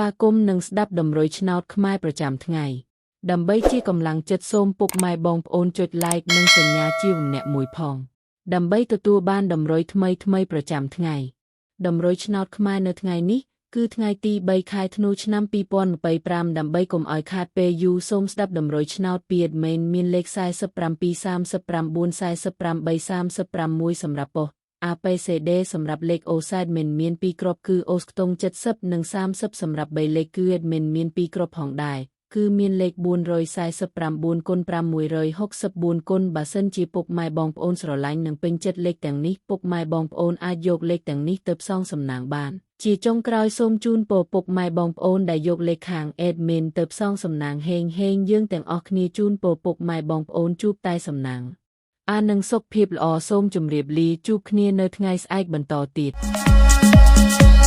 វាគមន៍និងស្ដាប់តម្រុយឆ្នោតខ្មែរប្រចាំថ្ងៃដើម្បីជាកម្លាំងចិត្តសូមពុកម៉ែបងប្អូនចុច Like និងសញ្ញាជាវម្នាក់មួយផង ដើម្បីទទួលបានតម្រុយថ្មីៗប្រចាំថ្ងៃតម្រុយឆ្នោតខ្មែរនៅថ្ងៃនេះគឺថ្ងៃទី3ខែធ្នូឆ្នាំ2025ដើម្បីកុំឲ្យខាតពេលយូរសូមស្ដាប់តម្រុយឆ្នោតពី admin មានលេខ47 39 48 35 1សម្រាប់ប៉ុស្តិ៍ APCD សម្រាប់លេខអូសែតមិនមាន2គ្រាប់គឺអូសខ្ទង់70និង30សម្រាប់3លេខគឺ admin មាន2គ្រាប់ផងដែរគឺមានលេខ449គុណ564គុណបើសិនជាពុកម៉ែបងប្អូនស្រឡាញ់និងពេញចិត្តលេខទាំងនេះពុកម៉ែបងប្អូនអាចយកលេខទាំងនេះទៅផ្សងសំណាងបាន ជាចុងក្រោយសូមជូនពរពុកម៉ែបងប្អូនដែលយកលេខខាង admin ទៅផ្សងសំណាងហេងហេងយើងទាំងអស់គ្នាជូនពរពុកម៉ែបងប្អូនជួបតែសំណាងអានឹងសុខភាពល្អសូមជម្រាបលាជួបគ្នានៅថ្ងៃស្អែកបន្តទៀត។